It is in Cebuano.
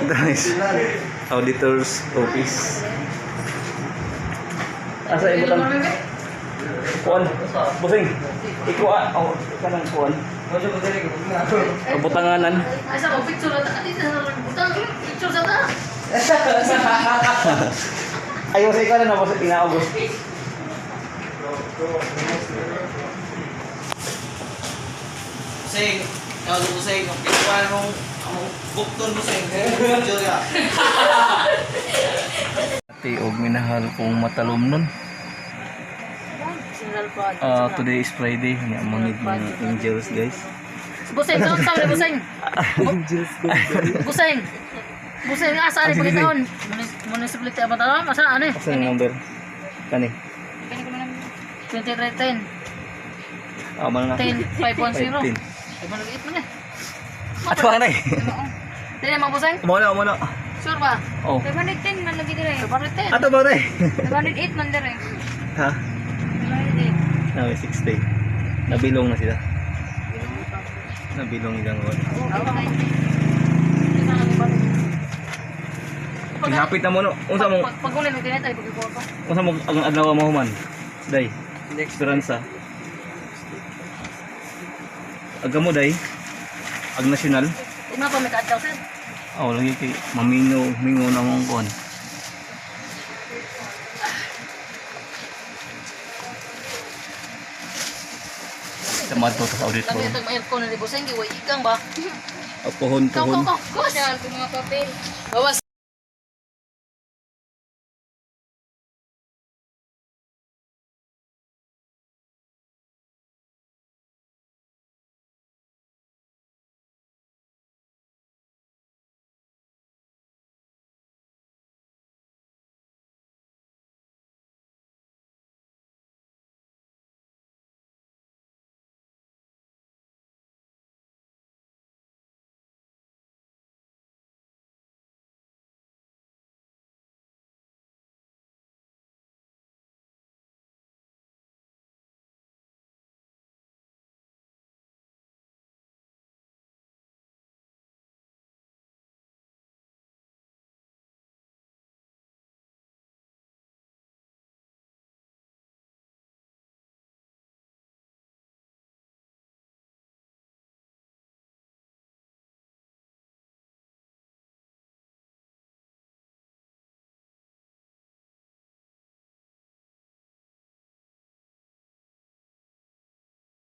Nice. Auditor's office. Asa ibutang? Kuan. Busing. Ikaw ah. Oh, kanang kuan. Butanganan. Asa mo picture ta ati sa butang picture sa ta. Ayaw sa ikaw na boss inaugos. Sing, kalau mo sing, ang pinakuha mong ang bukton mo sing. Picture ka. Ate, og minahal kong matalom nun. General pod. Ah, today is Friday. Nya mo need mga angels, guys. Buseng sa unsa ni buseng? Angels. Buseng. Buseng asa ani Ah, sige, pagitaon? Municipality ba ta? Asa ani? Asa yung number? Kani. 2310 Ah, man na. 10 510. 15. Ay man lagi man eh. Ato ka na eh. Dili mo buseng? Mo na, mo na. Sure ba? Oh. 510 man lagi dire. 510. Ato ba na eh? 508 man dire. Ha? 508. Nawi 60. Nabilong na sila. Nabilong ilang wala. Hapit na mo no. Unsa mo Pag ulit mo tinatay pag ikuha pa. Unsa mo ang adlaw mo human? Day. Esperanza. Aga mo day. Ag national. Uma pa may kaadlaw sir. Oh, lagi kay mamingo, mingo na mong kuan. Tamad to sa audit Lami room. itong aircon ni buseng giway ikang ba? Oh, puhon, Kaw puhon. kaw kaw. Kuha mga papel. Gawas.